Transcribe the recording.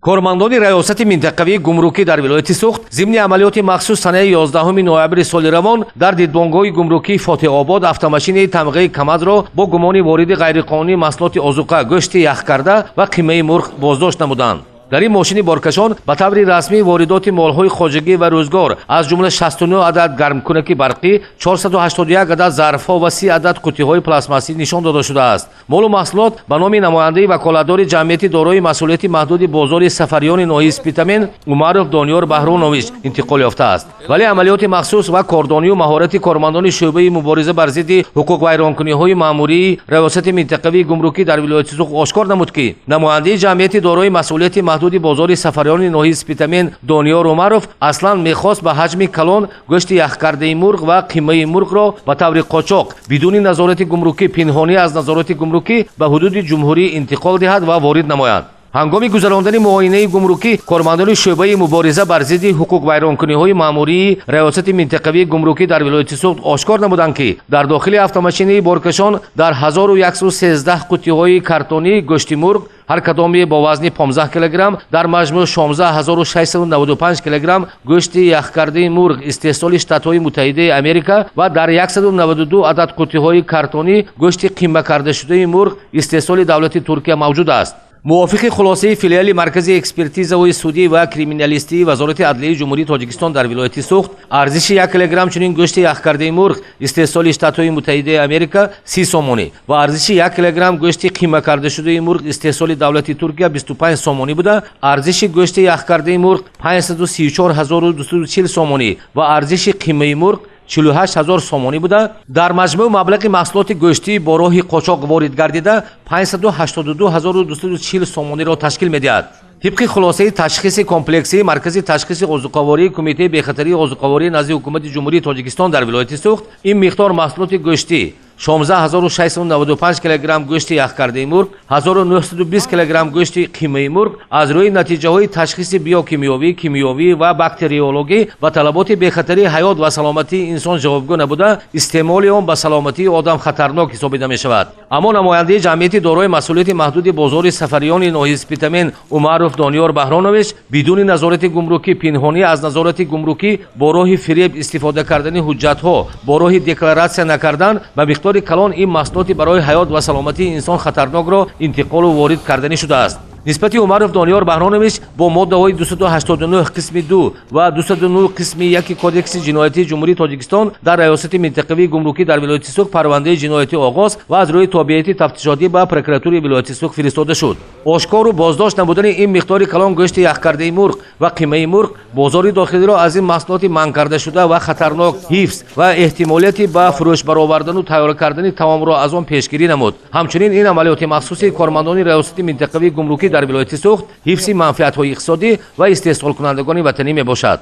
Кормандони раёсати минтақавии гумрукӣ дар вилояти Суғд зимни амалиёти махсус санаи 11 ноябри соли равон дар дидбонгоҳи гумрукии Фотеҳобод автомашинаи тамғаи Камазро бо гумони вориди ғайриқонунии маҳсулоти озуқа, гӯшти яхкарда ва қимаи мурғ боздошт намуданд. Дар ин мошини боркашон ба таври расмӣ воридоти молҳои хоҷагӣ ва рӯзгор, аз ҷумла 69 адад гармкунаки барқӣ, 481 адад зарфҳо ва 30 адад қуттиҳои пластмассӣ нишон дода шудааст. Молу маҳсулот ба номи намояндаи ваколатдори ҷамъияти дорои масъулияти маҳдуди бозори Сафарёни ноҳияи Спитамен Умаров Дониёр Баҳронович интиқол ёфтааст. Вале амалиёти махсус ва кордонию маҳорати кормандони шӯъбаи мубориза бар зидди ҳуқуқвайронкуниҳои маъмурии раёсати минтақавии гумрукӣ дар вилояти Суғд ошкор намуд, ки намояндаи ҷамъияти дорои масъулияти маҳдуди бозори Сафарёни ноҳияи Спитамен Дониёр Умаров аслан мехост ба ҳаҷми калон гӯшти яхкардаи мурғ ва қимаи мурғро ба таври қочоқ, бидуни назорати гумрукӣ, пинҳонӣ аз назорати гумрукӣ ба ҳудуди ҷумҳурӣ интиқол диҳад ва ворид намояд. Ҳангоми гузарондани муоинаи гумрукӣ кормандони шӯъбаи мубориза бар зидди ҳуқуқвайронкуниҳои маъмурии раёсати минтақавии гумрукӣ дар вилояти Суғд ошкор намуданд, ки дар дохили автомашинаи боркашон дар 1113 қуттиҳои картонӣ гӯшти мурғ, ҳар кадоме бо вазни 15 килограмм, дар маҷмӯъ 16 695 килограмм гӯшти яхкардаи мурғ истеҳсоли Штатҳои Муттаҳидаи Америка ва дар 192 адад қуттиҳои картонӣ гӯшти қимакардашудаи мурғ истеҳсоли давлати Туркия мавҷуд аст. Мувофиқи хулосаи филиали Маркази экспертизаҳои судӣ ва криминалистии Вазорати адлияи Ҷумҳурии Тоҷикистон дар вилояти Суғд, арзиши 1 килограмм чунин гӯшти яхкардаи мурғ истеҳсоли Штатҳои Муттаҳидаи Америка 30 сомонӣ ва арзиши 1 килограмм гӯшти қимакардашудаи мурғ истеҳсоли давлати Туркия 25 сомонӣ буда, арзиши гӯшти яхкардаи мурғ 534 240 сомонӣ ва арзиши қимаи мурғ 48 ҳазор сомонӣ буда, дар маҷмӯъ маблағи маҳсулоти гӯштӣ бо роҳи қочоқ ворид гардида 582 240 сомониро ташкил медиҳад. Тибқи хулосаи ташхиси комплексии Маркази ташхиси озуқавории Кумитаи бехатарии озуқаворӣ назди Ҳукумати Ҷумҳурии Тоҷикистон дар вилояти Суғд, ин миқдор маҳсулоти гӯштӣ: 16 695 килограмм гӯшти яхкардаи мурғ, 1920 килограмм гӯшти қимаи мурғ аз рӯи натиҷаҳои ташхиси биокимиёвӣ, кимиёвӣ ва бактериологӣ ба талаботи бехатарии ҳаёт ва саломатии инсон ҷавобгӯ набуда, истеъмоли он ба саломатии одам хатарнок ҳисобида мешавад. Аммо намояндаи ҷамъияти дорои масъулияти маҳдуди бозори Сафарёни ноҳияи Спитамен Умаров Дониёр Баҳронович бидуни назорати гумрукӣ, пинҳонӣ аз назорати гумрукӣ, бо роҳи фиреб истифода кардани ҳуҷҷатҳо, бо роҳи декларатсия накардан ба миқдори калон ин маҳсулоти барои ҳаёт ва саломатии инсон хатарнокро интиқолу ворид карданӣ шудааст. Нисбати Умаров Дониёр Баҳронович бо моддаҳои 289 қисми 2 ва 209 қисми 1 Кодекси ҷиноятии Ҷумҳурии Тоҷикистон дар раёсати минтақавии гумрукӣ дар вилояти Суғд парвандаи ҷиноятӣ оғоз ва аз рӯи тобеияти тафтишотӣ ба прокуратураи вилояти Суғд фиристода шуд. Ошкору боздошт намудани ин миқдори калон гӯшти яхкардаи мурғ ва қимаи мурғ бозори дохилиро аз ин маҳсулоти манъ кардашуда ва хатарнок ҳифз ва эҳтимолияти ба фурӯш баровардану тайёр кардани таомро аз он пешгирӣ намуд. Ҳамчунин ин амалиёти махсуси кормандони раёсати минтақавии гумрукӣ дар вилояти Суғд ҳифзи манфиатҳои иқтисодӣ ва истеҳсолкунандагони ватанӣ мебошад.